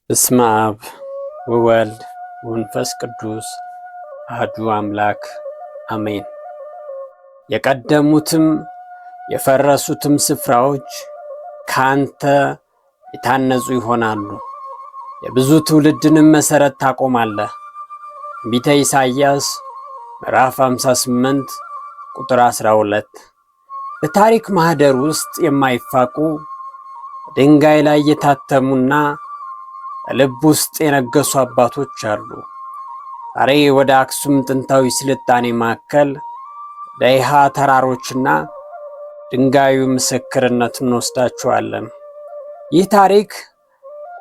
በስመ አብ ወወልድ ወመንፈስ ቅዱስ አሐዱ አምላክ አሜን። የቀደሙትም የፈረሱትም ስፍራዎች ካንተ የታነጹ ይሆናሉ፣ የብዙ ትውልድንም መሠረት ታቆማለህ። ትንቢተ ኢሳይያስ ምዕራፍ 58 ቁጥር 12። በታሪክ ማህደር ውስጥ የማይፋቁ፣ በድንጋይ ላይ የታተሙና በልብ ውስጥ የነገሱ አባቶች አሉ። ዛሬ ወደ አክሱም ጥንታዊ ስልጣኔ ማዕከል፣ ወደ ይሃ ተራሮችና ድንጋዩ ምስክርነት እንወስዳችኋለን። ይህ ታሪክ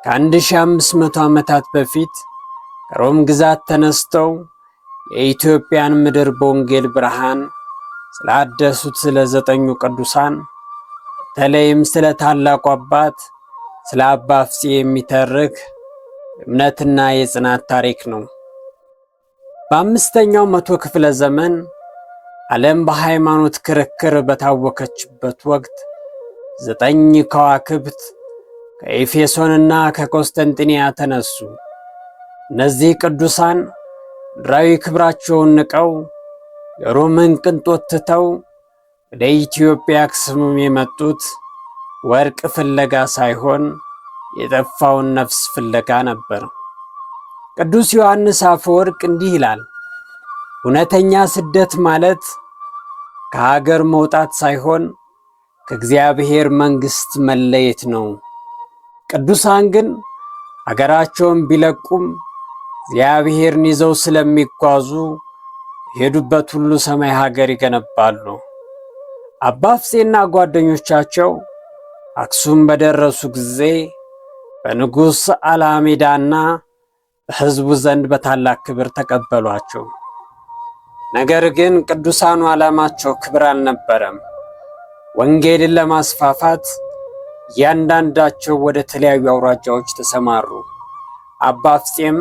ከ1500 ዓመታት በፊት ከሮም ግዛት ተነስተው የኢትዮጵያን ምድር በወንጌል ብርሃን ስላደሱት ስለ ዘጠኙ ቅዱሳን፣ በተለይም ስለ ታላቁ አባት ስለ አባ ፍፄ የሚተርክ እምነትና የጽናት ታሪክ ነው። በአምስተኛው መቶ ክፍለ ዘመን ዓለም በሃይማኖት ክርክር በታወከችበት ወቅት ዘጠኝ ከዋክብት ከኤፌሶንና ከቆስጠንጢንያ ተነሱ። እነዚህ ቅዱሳን ምድራዊ ክብራቸውን ንቀው፣ የሮምን ቅንጦት ትተው ወደ ኢትዮጵያ አክሱም የመጡት ወርቅ ፍለጋ ሳይሆን የጠፋውን ነፍስ ፍለጋ ነበር። ቅዱስ ዮሐንስ አፈወርቅ እንዲህ ይላል፣ እውነተኛ ስደት ማለት ከሀገር መውጣት ሳይሆን ከእግዚአብሔር መንግሥት መለየት ነው። ቅዱሳን ግን አገራቸውን ቢለቁም እግዚአብሔርን ይዘው ስለሚጓዙ የሄዱበት ሁሉ ሰማይ ሀገር ይገነባሉ። አባ ፍፄና ጓደኞቻቸው አክሱም በደረሱ ጊዜ በንጉሥ አላሜዳና በሕዝቡ ዘንድ በታላቅ ክብር ተቀበሏቸው። ነገር ግን ቅዱሳኑ ዓላማቸው ክብር አልነበረም። ወንጌልን ለማስፋፋት እያንዳንዳቸው ወደ ተለያዩ አውራጃዎች ተሰማሩ። አባ ፍፄም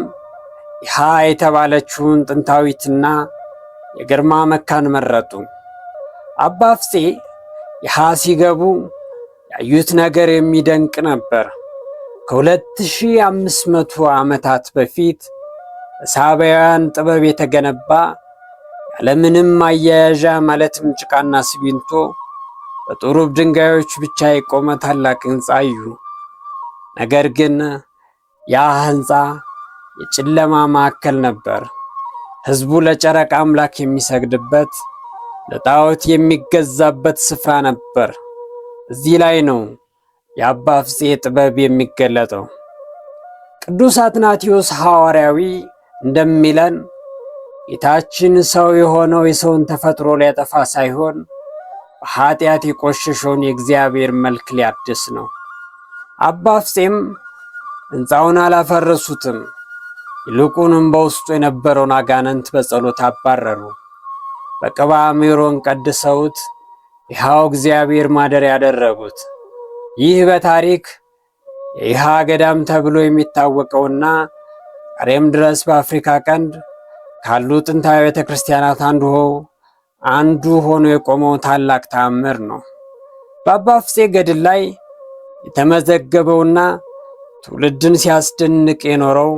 ይሃ የተባለችውን ጥንታዊትና የግርማ መካን መረጡ። አባ ፍፄ ይሃ ሲገቡ ያዩት ነገር የሚደንቅ ነበር። ከ2500 ዓመታት በፊት በሳባውያን ጥበብ የተገነባ፣ ያለምንም ማያያዣ ማለትም ጭቃና ሲሚንቶ በጡሩብ ድንጋዮች ብቻ የቆመ ታላቅ ሕንፃ አዩ። ነገር ግን ያ ሕንፃ የጨለማ ማዕከል ነበር። ሕዝቡ ለጨረቃ አምላክ የሚሰግድበት፣ ለጣዖት የሚገዛበት ስፍራ ነበር። እዚህ ላይ ነው የአባ ፍፄ ጥበብ የሚገለጠው። ቅዱስ አትናቴዎስ ሐዋርያዊ እንደሚለን ጌታችን ሰው የሆነው የሰውን ተፈጥሮ ሊያጠፋ ሳይሆን በኃጢአት የቆሸሸውን የእግዚአብሔር መልክ ሊያድስ ነው። አባ ፍፄም ሕንፃውን አላፈረሱትም። ይልቁንም በውስጡ የነበረውን አጋንንት በጸሎት አባረሩ። በቅብዓ ሜሮን ቀድሰውት ይኸው እግዚአብሔር ማደሪያ ያደረጉት። ይህ በታሪክ የይሃ ገዳም ተብሎ የሚታወቀውና ዛሬም ድረስ በአፍሪካ ቀንድ ካሉ ጥንታዊ ቤተ ክርስቲያናት አንዱ ሆኖ የቆመው ታላቅ ተአምር ነው። በአባ ፍፄ ገድል ላይ የተመዘገበውና ትውልድን ሲያስደንቅ የኖረው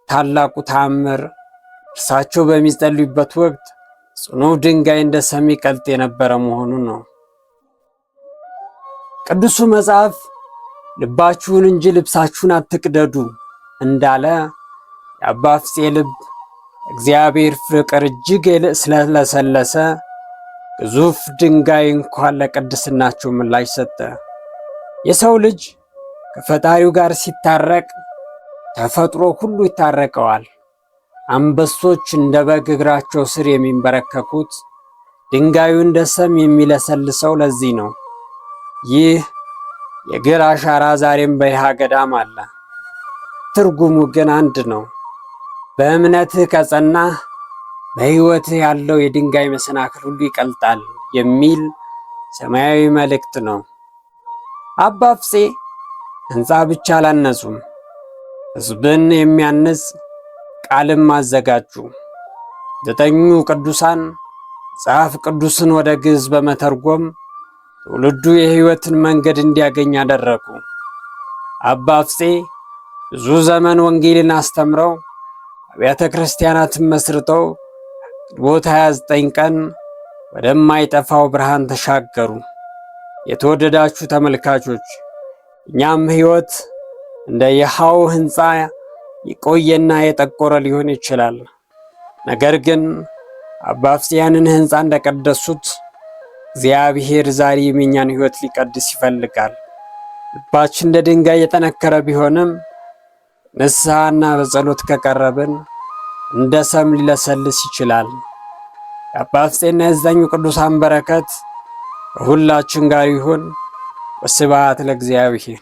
ታላቁ ተአምር እርሳቸው በሚጸልዩበት ወቅት ጽኑ ድንጋይ እንደ ሰም ይቀልጥ የነበረ መሆኑን ነው። ቅዱሱ መጽሐፍ ልባችሁን እንጂ ልብሳችሁን አትቅደዱ እንዳለ የአባ ፍፄ ልብ እግዚአብሔር ፍቅር እጅግ ስለለሰለሰ ግዙፍ ድንጋይ እንኳን ለቅድስናቸው ምላሽ ሰጠ። የሰው ልጅ ከፈጣሪው ጋር ሲታረቅ ተፈጥሮ ሁሉ ይታረቀዋል። አንበሶች እንደ በግ እግራቸው ስር የሚንበረከኩት፣ ድንጋዩ እንደ ሰም የሚለሰልሰው ለዚህ ነው። ይህ የእግር አሻራ ዛሬም በይሃ ገዳም አለ። ትርጉሙ ግን አንድ ነው። በእምነትህ ከጸናህ በሕይወትህ ያለው የድንጋይ መሰናክል ሁሉ ይቀልጣል የሚል ሰማያዊ መልእክት ነው። አባ ፍፄ ሕንፃ ብቻ አላነጹም፣ ሕዝብን የሚያንጽ ቃልም አዘጋጁ። ዘጠኙ ቅዱሳን መጽሐፍ ቅዱስን ወደ ግዕዝ በመተርጎም ትውልዱ የሕይወትን መንገድ እንዲያገኝ አደረጉ። አባ ፍፄ ብዙ ዘመን ወንጌልን አስተምረው አብያተ ክርስቲያናትን መስርተው ግንቦት 29 ቀን ወደማይጠፋው ብርሃን ተሻገሩ። የተወደዳችሁ ተመልካቾች፣ እኛም ሕይወት እንደ የሃው ሕንፃ የቆየና የጠቆረ ሊሆን ይችላል። ነገር ግን አባ ፍፄ ያንን ሕንፃ እንደቀደሱት እግዚአብሔር ዛሬ የእኛን ሕይወት ሊቀድስ ይፈልጋል። ልባችን እንደ ድንጋይ የጠነከረ ቢሆንም ንስሐና በጸሎት ከቀረብን እንደ ሰም ሊለሰልስ ይችላል። የአባ ፍፄና የዘጠኙ ቅዱሳን በረከት ከሁላችን ጋር ይሁን። ወስብሐት ለእግዚአብሔር።